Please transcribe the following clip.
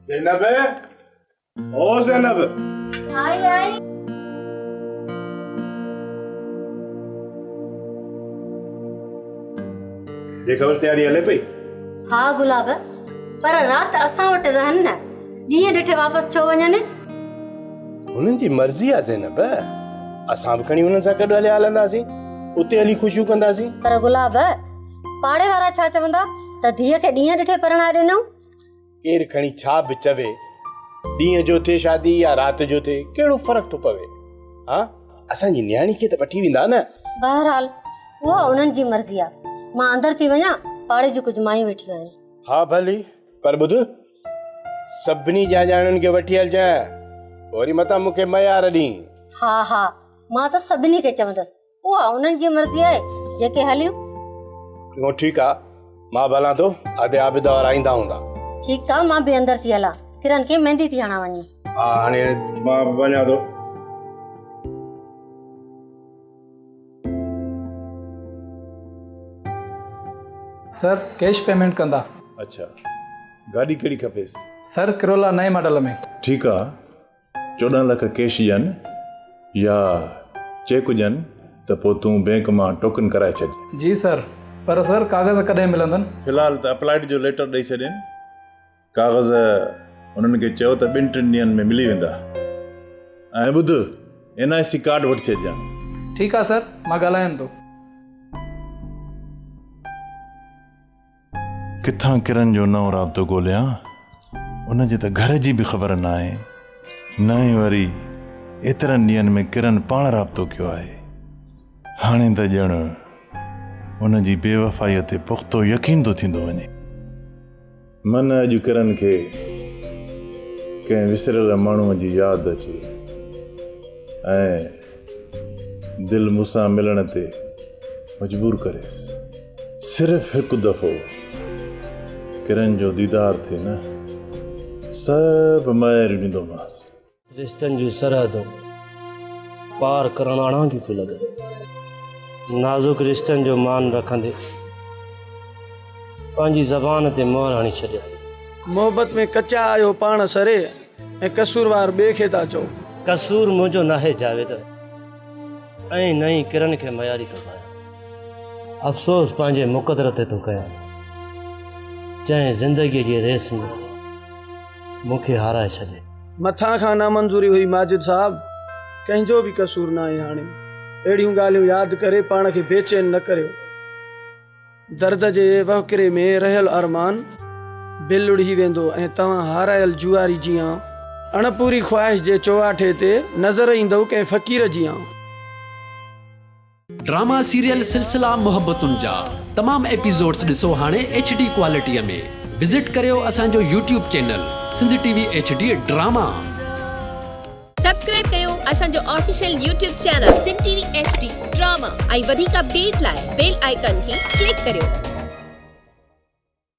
زينب او زينب. آئي آئي. ڏي خبر تياري هلي پئي؟ ها گلاب پر رات اسان وٽ رهن نه ڏينهن ڏٺي واپس ڇو وڃن؟ هنن جي مرضي آ زينب اسان به کڻي هنن سان گڏ هليا هلنداسين اتي هلي خوشيون ڪنداسين. پر گلاب پاڙي وارا ڇا چوندا ته ڌيء کي ڏينهن ڏٺي پرڻائي ڏنئون. ڪير کڻي ڇا به چوي، ڏينهن جو ٿئي شادي يا رات جو ٿئي، ڪهڙو فرق ٿو پوي؟ ها، اسان جي نياڻي کي ته وٺي ويندا نه. بهرحال اها انهن جي مرضي آ. مان اندر ٿي وڃان، پاڙي جون ڪجهه مايون ويٺيون آهن. ها ڀلي، پر ٻڌ، سڀني ڄاڃاڻين کي وٺي هلجانء، پوء وري متان مون کي ميار ڏين. ها ها، مان ته سڀني کي چوندس. اها انهن جي مرضي آهي جيڪي هليون. چڱو ٺيڪ آ مان به هلان ٿو ادي عابده وارا ايندا هوندا. ٺيڪ آ مان به اندر ٿي هلان ڪرن کي ميندي ٿي هڻان وڃي. ها هاڻي مان به وڃان ٿو. سر ڪيش پيمينٽ ڪندا. اڇا گاڏي ڪهڙي کپيس. سر ڪرولا نئين ماڊل ۾. ٺيڪ آ 14 لک ڪيش ڏين يا چيڪ ڏين ته پوء تون بئنڪ مان ٽوڪن ڪرائي ڇڏ. جي سر، پر سر ڪاغذ ڪڏهن ملندن؟ في الحال ته اپلائيڊ جو ليٽر ڏئي ڇڏين، ڪاغذ انهن کي چئو ته ٻن ٽن ڏينهن ۾ ملي ويندا. ۽ ٻڌ اين آء سي ڪارڊ وٺي ڇڏجان. ٺيڪ آ سر، مان ڳالهايان ٿو. ڪٿان ڪرن جو نئون رابطو ڳوليان، ان جي ته گهر جي به خبر ناهي، نه ئي وري ايترن ڏينهن ۾ ڪرن پاڻ رابطو ڪيو آهي. هاڻي ته ڄڻ ان جي بيوفائيء تي پختو يقين ٿو ٿيندو وڃي. من اڄ ڪرن کي ڪنهن وسريل ماڻهوء جي ياد اچي ۽ دل مون سان ملڻ تي مجبور ڪريس. صرف هڪ دفعو ڪرن جو ديدار ٿئي نه، سڀ مياريون ڏيندومانس. رشتن جون سرحدون پار ڪرڻ اڻانگيون پيون لڳن. نازڪ رشتن جو مان رکندي پنهنجي زبان تي مهر هڻي ڇڏيا. محبت ۾ ڪچا آهيو پاڻ سري. ۽ قصوروار ٻئي کي ٿا چئو. قصور منهنجو ناهي جاويد ۽ نه ئي ڪرن کي مياري ٿو پايان. افسوس پنهنجي مقدر تي ٿو ڪيان جنهن زندگيء جي ريس ۾ مون کي هارائي ڇڏي. مٿان کان نامنظوري هئي ماجد صاحب ڪنهن جو به قصور ناهي هاڻي اهڙيون ڳالهيون ياد ڪري پاڻ کي بيچين نه ڪريو. درد جي وهڪري ۾ رهيل ارمان به لڙهي ويندو ۽ توهان هارايل جوئاري جيان اڻپوري خواهش جي چوواٺي تي نظر ايندؤ ڪنهن فقير جيان. ڊراما سيريل سلسلا محبتن جا تمام ايپيسوڊس ڏسو هاڻي ايڇ ڊي ڪوالٽي ۾ وزٽ ڪريو اسان جو YouTube channel Sindh T V H D drama. Subscribe ڪيو اسان جو official YouTube channel Sindh T V H D drama ۽ وڌيڪ اپڊيٽ لاء بيل آئيڪان کي ڪلڪ ڪريو.